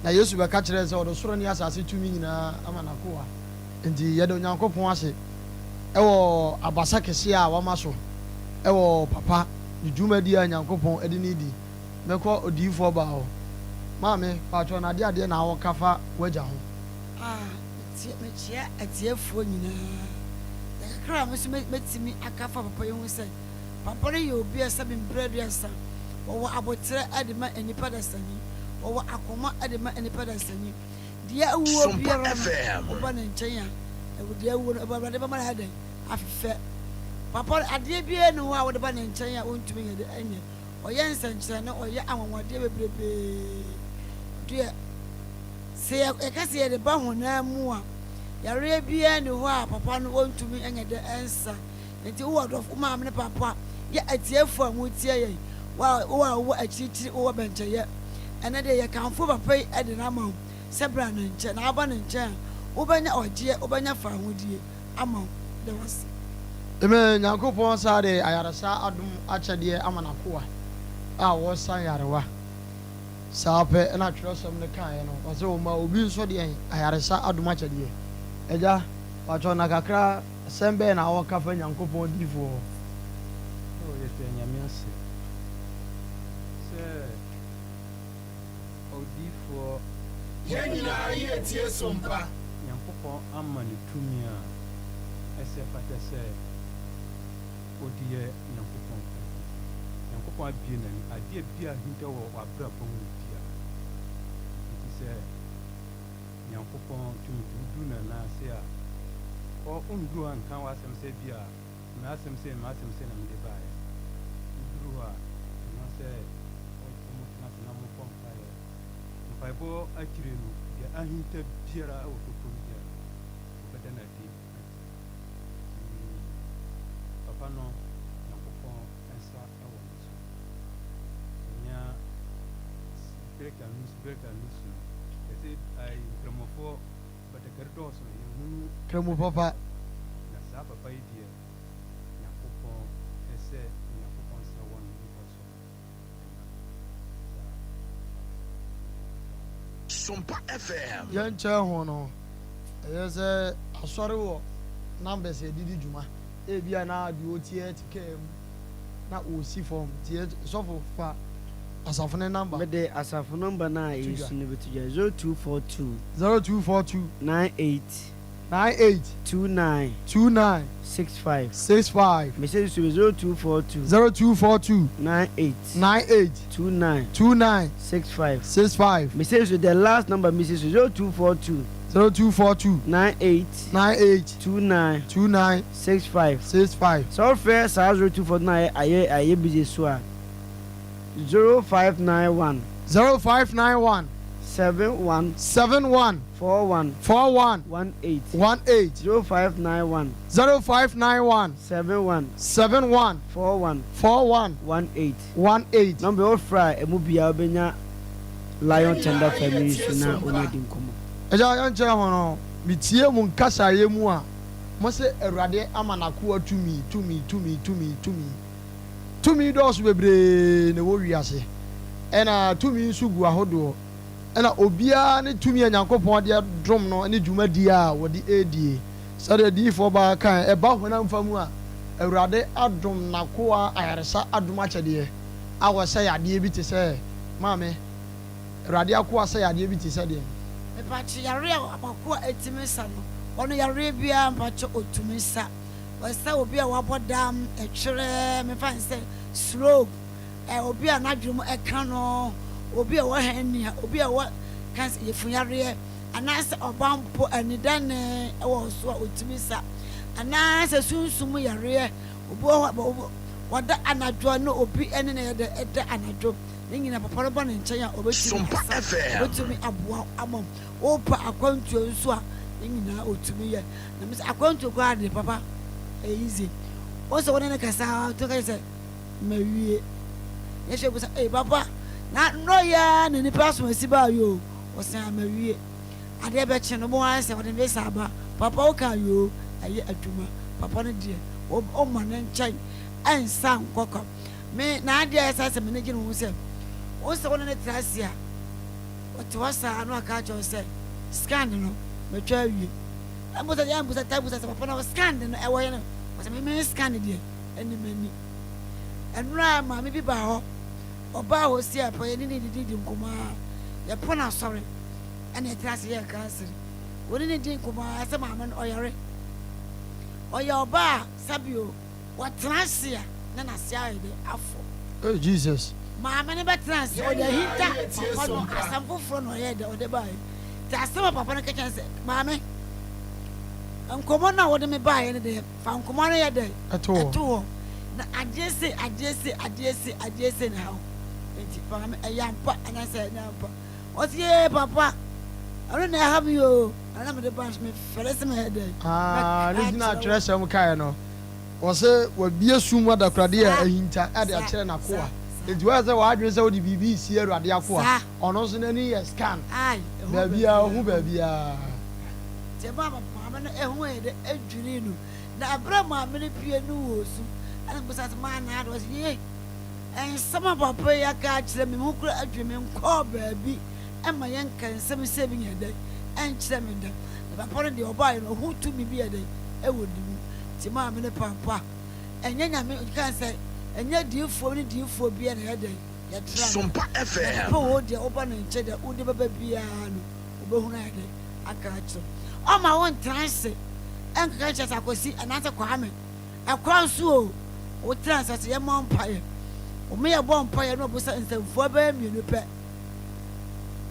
Na Yesu bɛka kyerɛɛ sɛ ɔde soro ne asase tumi nyinaa ama n'akoa. Enti yɛda Onyankopɔn ase wɔ abasa kɛseɛ a wama so wɔ papa ne dwumadie a Nyankopɔn de no redi. Mɛkɔ odiyifoɔ baa hɔ. Maame, paatwɔ na adeɛ adeɛ na woka fa w'agya ho? Ah, metie, mekyea atiefoɔ nyinaa. Deɛ kakra a me nso mɛtumi aka afa papa yi ho sɛ, papa no yɛ obi a sɛbe mprɛ aduasa, ɔwɔ aboterɛ de ma nnipa dasani, ɔwɔ akoma de ma nnipa dasani. Deɛ awuo biara no, woba ne nkyɛn a, deɛ awuo no, Awurade bɛma no ayɛ dɛn? Afefɛ. Papa no, adeɛ biara nni hɔ a wode ba ne nkyɛn a ɔntumi nyɛ dɛn? Nyɛ. Ɔyɛ nsɛnkyerɛnne, ɔyɛ anwanwadeɛ bebrebee. Deɛ sɛ yɛka sɛ yɛde ba honam mu a, yareɛ biara nni hɔ a papa no ɔntumi nyɛ dɛn nsa. Enti wowɔ ɔdɔfo, wo maame ne papa yɛ atiefoɔ a motie yɛn, wo a wowɔ akyirikyiri, wowɔ bɛnkyɛyɛ. Ɛnnɛ deɛ yɛkamfo papa yi de no ama wo sɛ bra ne nkyɛn, na woba ne nkyɛn a, wobɛnya ɔgyeɛ, wobɛnya fawohodie ama wo. Meda wo ase. Amen Nyankopɔn saa de ayaresa adom akyɛdeɛ ama n'akoa a ɔsa nyarewa. Saa pɛ na twerɛsɛm no kaeɛ no, ɔse ɔma obi nso deɛn? Ayaresa adom akyɛdeɛ. Agya, pakyɛ na kakra asɛm bɛn na wɔka fa Nyankopɔn diyifoɔ hɔ? Oh, yɛda Nyame ase sɛ odiyifoɔ. Yɛn nyinaa yɛretie sompa. Nyankopɔn ama no tumi a ɛsɛ fata sɛ ɔde yɛ Nyankopɔn adwuma. Nyankopɔn abue n'ani, adeɛ biara a ahinta wɔ w'abrabɔ mu biara, nti sɛ Nyankopɔn tumi nti woduru n'anan ase a, ɔ, wonduru hɔ a nka w'asɛm sɛ bi a m'asɛm sei, m'asɛm sei na mede baeɛ. Woduru hɔ a, ɛno sɛ wɔtena ase na wɔbɔ mpaeɛ. Mpaebɔ akyire no, deɛ ahinta biara wɔ tokuro mu biara, wɔbɛda no adi akyerɛ. Nti papa no, Nyankopɔn nsa wɔ ne so. Ɔnya break and loose, break and loose no, yɛsɛ ayi nkramofoɔ batakari dɔɔso, yɛhunu Kramo papa. Na saa papa yi deɛ, Nyankopɔn sɛ Nyankopɔn nsa wɔ no nipa so no, ɛna saa papa yi. Sompa FM. Yɛnkyɛɛ ho no, ɛyɛ sɛ asɔre wɔ numbers a yɛde di dwuma. Ebia na deɛ ɔteɛ te kaa mu na ɔresi fam nti sɔfo fa asafo no number. Mede asafo number no a to dwa. ɛresu no bɛto dwa, 0242. 0242. 98. 98. 29. 29. 65. 65. Mese nso 0242. 0242. 98. 98. 29. 29. 65. 65. Mese nso the last number mese so 0242. 0242. 98. 98. 29. 29. 65. 65. Sɛ wofrɛ saa 0242 no a ayɛ ayɛ busy so a, 0591. 0591. 71. 71. 41. 41. 18. 18. 0591. 0591. 71. 71. 41. 41. 18. 18. Nɔmba yi wofrɛ a ɛmu biara wobɛnya Lion Tender Family so na wɔne adi nkɔmmɔ. Agya yɛnkyerɛ ho no, metie mo nkasaeɛ mu a, mose Awurade ama n'akoa tumi, tumi, tumi, tumi, tumi. Tumi dɔɔso bebree na ɛwɔ wiase, ɛna tumi nso gu ahodoɔ, ɛna obiara ne tumi a Nyankopɔn de adom no ne dwumadie a wɔde redie. Sɛdeɛ diyifoɔ baa kaeɛ, ɛba honam fa mu a, Awurade adom n'akoa ayaresa adom akyɛdeɛ a wɔsɛ yadeɛ bi te sɛ, maame, Awurade akoa sɛ yadeɛ bi te sɛ deɛn? Mepatse yareɛ a m'akoa tumi sa no, ɔno yareɛ biara mpatse ɔtumi sa. Ɔsa obi a wabɔ dam, ɛtwerɛ, mefa no sɛ stroke, obi a n'adwene mu ɛka no, obi a ɔwɔ hernia, obi a ɔwɔ cancer, yafunu yareɛ, anaasɛ ɔba mpo anidane wɔ so a ɔtumi sa, anaasɛ sunsum yareɛ, obi wɔ hɔ a wɔda anadwo a na obi ne no yɛ dɛ ɛda anadwo. Ne nyinaa papa no ba ne nkyɛn a ɔbɛtumi asa, ɔbɛtumi aboa ama wo. Wopɛ akwantuo nso a, ne nyinaa ɔtumi yɛ. Na mesɛ akwantuo koraa deɛ papa ɛyɛ easy. Wo sɛ wo ne no kasa a, ɔtumi ka kyerɛ sɛ mawie. Ne hwɛ bisa, ee papa, na nnɔ yi ara na nipa asom asi baa yi o. Ɔsɛ a mawie. Adeɛ bɛkye no, wobɛhu ara sɛ ɔde ne visa aba. Papa wo kaa yi o, ɛyɛ adwuma. Papa no deɛ, woma ne nkyɛn ɛnsa nkɔ kwa. Me, n'adeɛ a ɛsɛ sɛ m'ani gye ne ho sɛ, wo sɛ wo ne no tra ase a, Ɔte hɔ saa na waka akyerɛ wo sɛ scan no matwa awie. Ɛmbusa deɛ ɛmbusa taa busa sɛ papa na scan no ɛwɔ he no ɔsɛ me me scan deɛ ɛni m'ani. Ɛnora maame bi baa hɔ ɔbaa hɔ si ɛpɔ yɛne ne didi di nkɔmmɔ a yɛpɔn asɔre ɛna yɛtena ase yɛ kansere. Wɔne ne di nkɔmmɔ a sɛ maame no ɔyare. Ɔyɛ ɔbaa sabio Wɔtena ase a, na n'ase ayɛ dɛ afɔ. Oh Jesus. Maame no bɛtena ase, ɔde ahinta papa no, asɛm foforɔ na ɔyɛɛ dɛ ɔde baeɛ. Nti asɛm a papa no ka kyerɛ no sɛ, Maame, nkɔmmɔ no a wode me baeɛ no deɛ, fa nkɔmmɔ no yɛ dɛ Ɛto hɔ. ɛto hɔ. Na adeɛ sei, adeɛ sei, adeɛ sei, adeɛ sei na ɛha wo. Nti maame, ɛyɛ ampa anaasɛ ɛnyɛ ampa? Ɔse, Yee papa, ɛno na ɛha me oo. Ɛno na mede baeɛ nso mefɛre sɛ mɛyɛ dɛn Ah, mɛka ne gyina akyerɛ wo. atwerɛsɛm kaeɛ no. Ɔse wabue sum mu adakoradeɛ a Saa, ahinta de saa, akyerɛ n'akoa. saa, saa. Enti woayɛ sɛ w'adwene sɛ wode biribi resie Awurade akoa. Saa. Ɔno nso n'ani yɛ scan. Ae, ɛhu Baabiara, ɔhu baabiara. baabiara. Nti ɛmaa maame no ɛho yɛ dɛ, ɛdwirii no. Na ɛberɛ a maame no pue no wɔ su, ɛna mebisa sɛ, maa naa de? Ɔse, yee, nsɛm a papa yi aka akyerɛ me, me ho koraa adwiri me, nkɔɔ baabi ɛma yɛnka nsɛm sei bi nyɛ dɛn, ɛnkyerɛ me da. Na papa no deɛ ɔbaeɛ no, ɔhu tumi bi yɛ dɛn, ɛwɔ ne mu. Nti maame no papa ɛnyɛ nyame ɔka sɛ ɛnyɛ diifoɔ ne diifoɔ bia na ɛyɛ dɛn yɛtra no Sompa na FM. papa wɔ deɛ woba ne nkyɛn deɛ wode bɛba biara no wobɛhunu ayɛ dɛn aka akyerɛ wo ɔma wo ntena ase ɛnkeka nkyerɛ sɛ akwasi anaasɛ kwame ɛkwan so o wotena ase sɛ yɛmmɔ mpaeɛ wɔn yɛ bɔ mpaeɛ na ɔbisa nsɛmfua bɛyɛ mmienu pɛ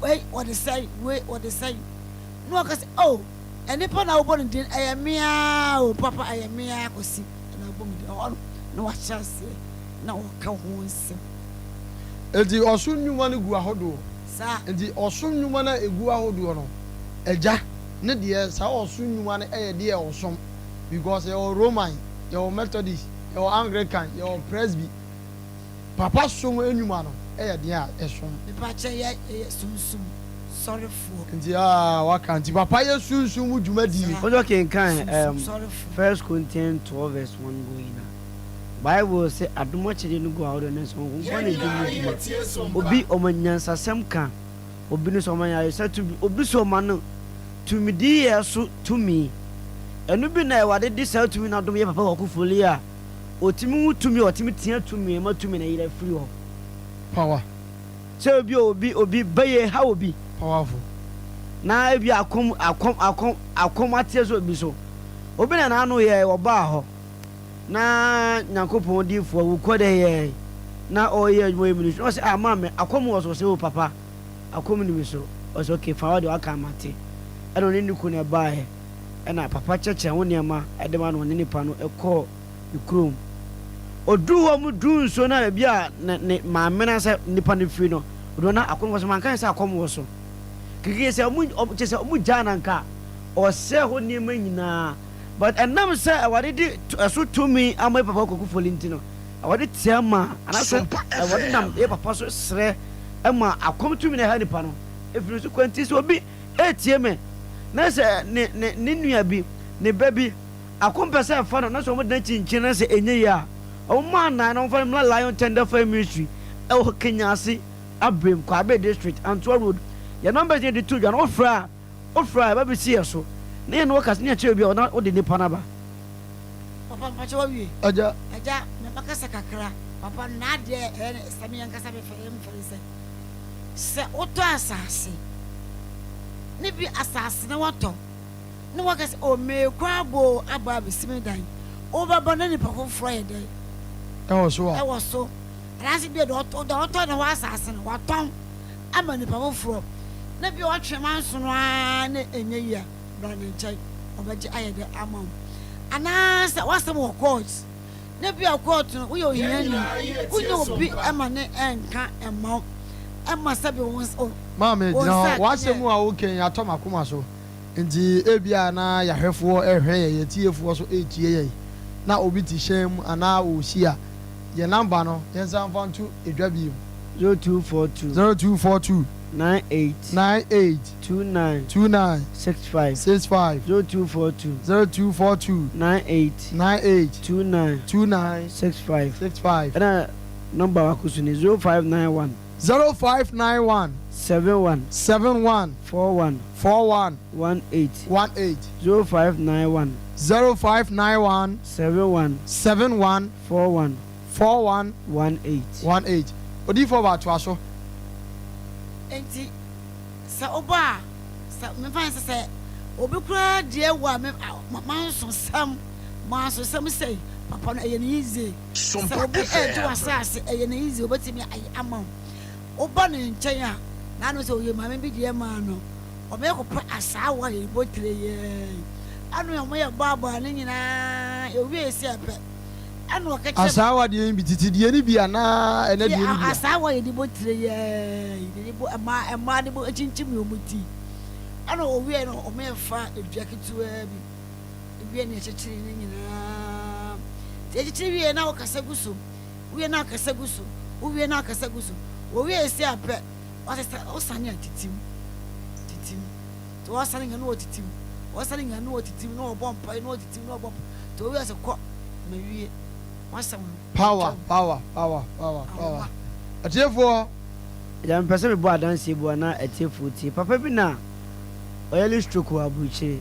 wei wɔde sɛe wei wɔde sɛe na ɔka sɛ oh Nnipa na wobɔ no din, ɛyɛ me ara o, papa ɛyɛ me ara Kwasi na wobɔ me din. Ɛhɔ no na wahyɛ aseɛ na ɔka ho nsɛm. Enti ɔsom nnwuma no gu ahodoɔ. Saa. Enti ɔsom nnwuma no a ɛgu ahodoɔ no, Agya ne deɛ saa ɔsom nnwuma no yɛ deɛ ɔsom because yɛwɔ Roman, yɛwɔ Methodist, yɛwɔ Anglican, yɛwɔ Presby. Papa som nnwuma no yɛ deɛ a ɛsom. Mepakyɛ yɛ yɛ sunsum sɔrefoɔ. Nti aa waka nti papa yɛ sunsum mu dwumadie. Saa, Wosɔ kenkan sunsum um sɔrefoɔ. First Corinthians 12 verse 1 going a, Bible se adom akyɛdeɛ no gu ahodoɔ nanso Honhom Kronkron na ɛdi mu dwuma. Obi ɔma nyansasɛm ka, obi no so ɔma ayaresa tumi, obi so ɔma no tumidiyɛ so tumi. Ɛno bi na Awurade de saa tumi no adom yɛ Papa Kwaku Foley a ɔtumi hu tumi a ɔtumi tea tumi ma tumi no yera firi hɔ. Power. Sɛ obi obi obi bɛyɛ ha obi. Powerful. Na ebi akɔm akɔm akɔm akɔm ateɛ so obi so. Obi na n'ano yɛ ɔbaa hɔ na Nyankopɔn diifoɔ wokɔ dɛ yɛ na ɔyɛ adwuma yɛ ministry na ɔsɛ ah maame akɔm wɔ so ɔsɛ o papa akɔm ni mi so ɔsɛ okay fa ɔde waka mate ɛna ɔne ne kunu ɛbaeɛ ɛna papa kyerɛkyerɛ ho nneɛma ɛde ma no ɔne nipa no ɛkɔɔ ne kurom. Ɔduruu hɔ wɔduruu nsuo no a baabi a ne ne maame no sɛ nipa no firi no, ɔduruu hɔ na akɔm wɔ so manka sɛ akɔm wɔ so. Kekeke sɛ ɔmo ɔmo kyerɛ sɛ ɔmo gyaa no anka ɔsɛɛ hɔ nneɛma nyinaa but ɛnam sɛ Awurade de ɛso tumi ama yɛ papa Kwaku Foli nti no Awurade tia ma anaasɛ Sompa Awurade nam FM. yɛ papa so srɛ ma akɔm tumi na ɛha nipa no ɛfiri so kwa nti sɛ obi ɛretie me na sɛ ne ne ne nua bi ne ba bi Ako mpɛ sɛ ɛfa no na sɛ wɔde no akyinkyin na sɛ ɛnyɛ yie a, wɔmma anan na wɔmfa no mmra Lion Tender Fire Ministry ɛwɔ Kenyase, Abrem, Kwabe District, Antoa Road. Yɛn numbers no yɛde to dwa no, wofrɛ a, wofrɛ a ɛba bɛsi yɛn so na yɛne wo kasa na yɛakyerɛ baabi a na wode nipa no aba. Papa mpakyɛ wawie. Agya. Agya me mɛkasa kakra. Papa no n'adeɛ ɛyɛ ne sɛ me ankasa me fɛre mfɛre sɛ sɛ wotɔ asase ne bi asase na watɔ na waka sɛ, 'O, merekɔ abɔ o, abɔ abɛsi me dan. Wobɛba na nipa foforɔ ayɛ dɛn? Ɛwɔ so a. Ɛwɔ so. Anaasɛ bi a deɛ ɔtɔ deɛ ɔtɔ ne hɔ asase no, watɔn ama nipa foforɔ, na bi a ɔtwe manso no ara na ɛnyɛ yie a, bra ne nkyɛn, ɔbɛgye ayɛ dɛn ama wo. Anaasɛ w'asɛm wɔ court, na bi a court no woyɛ ohiani, wonyɛ obi ma ne nka mma wo, ɛma sɛbi wo nsa Maame, wo gyina hɔ. nsa W'asɛm nyɛ. a woka yi atɔ m'akoma so. Enti ebia na yɛn ahwɛfoɔ rehwɛ yɛn, yɛn atiefoɔ nso retie yɛn, na obi te hyɛn mu anaa ɔresi a, yɛn namba no, yɛnsan mfa nto dwa bio. 0242. 0242. 98. 98. 29. 29. 65. 65. 0242. 0242. 98. 98. 29. 29. 65. 65. Ɛna nɔmba baako so ni 0591. 0591. 71. 71. 41. 41. 18. 18. 0591. 0591. 71. 71. 41. 41. 18. 18. Odiyifoɔ baa toa so. Enti sɛ woba a, sɛ memfa no sɛ sɛ obi koraa deɛ wɔ a me a mansosɛm mansosɛm sei papa no ɛyɛ no easy. Sɛ obi ɛregye w'asaase ɛyɛ no easy obetumi ayɛ ama wo. Woba ne nkyɛn a n'ano sɛ ɔyɛ maame bi deɛ maa no wɔn yɛ kɔpɛ asaawa yɛ bɔ tire yɛɛ ɛno wɔn yɛ bɔabɔa ne nyinaa ewie esi ɛpɛ. Ɛna ɔka kyerɛ. Asaawa deɛ yi bi, tete deɛ no bi anaa ɛnɛ deɛ no bi a? Asaawa yɛde bɔ tire yɛɛ, yɛde bɔ mmaa mmaa de bɔ kyinkyim wɔn ti. Ɛna ɔwiee no wɔn fa dua ketewa bi, ewie na yɛkyekyere ne nyinaa. Nti yɛkyekyere wie na wɔkasa gu so, wie na akasa gu so, wowie na akasa gu so. Wɔwie esi apɛ, wɔsesa wosane a titim, titim. Nti wɔsane nyinaa na wɔtitim, wɔsane nyinaa na wɔtitim na wɔbɔ mpae na wɔtitim na wɔbɔ mpae. Nti wɔwie a sɛ kɔ. Mawie w'asɛm no. Power power power power power atiefoɔ. Agya mepɛ sɛ mebɔ adanseɛ bi na atiefoɔ tie. Papa bi na ɔyale stroke wɔ aburukyire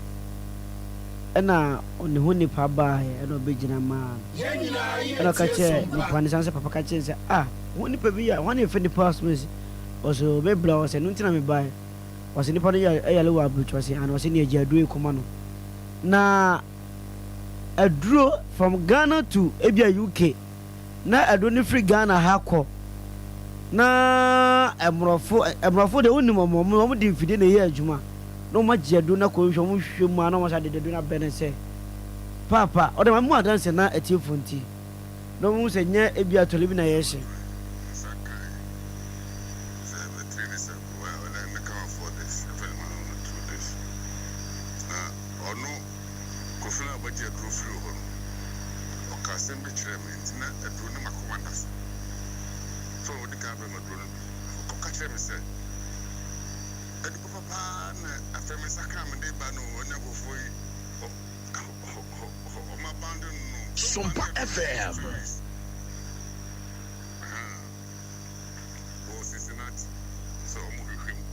ɛna ne ho nipa baeɛ ɛna ɔbɛgyina maa no ɛna ɔka kyerɛ nipa no sane sɛ papa ka kyerɛ no sɛ ah ho nipa bi yɛ hwan na yɛfɛ nipa asoma si ɔsɛ ɔbɛbla ɔsɛ no nti na mebaeɛ ɔsɛ nipa no yale wɔ aburukyire ɔsɛ ana ɔsɛ ne agya aduro yi kɔma no na aduro from Ghana to ebia UK na aduro no firi Ghana ha kɔ na mmorɔfo mmorɔfo deɛ wonim wɔn wɔn wɔn de mfidie na ɛyɛ adwuma na wɔn agye aduro no akɔ nhwɛ wɔn hwehwɛ mu a na wɔn asan de aduro no abɛn sɛ paapa ɔde ma mu adanse na atiefo nti na wɔn sɛ nyɛ ebia atɔre bi na yɛhyɛ. Kofi no a ɔbɛgye aduro firii hɔ no, ɔkaa asɛm bi kyerɛɛ me, nti na aduro no m'akoma nna so. So ɔdi kan brɛɛ me aduro no bi. Ɔka kyerɛɛ me sɛ, Adu papa paa na afei me nsa kaa mede reba no, ɛne nkurɔfoɔ yi, wɔn abandon no. Sompa FM. Wɔ Cincinnati, sɛ wɔhwehwɛ mu.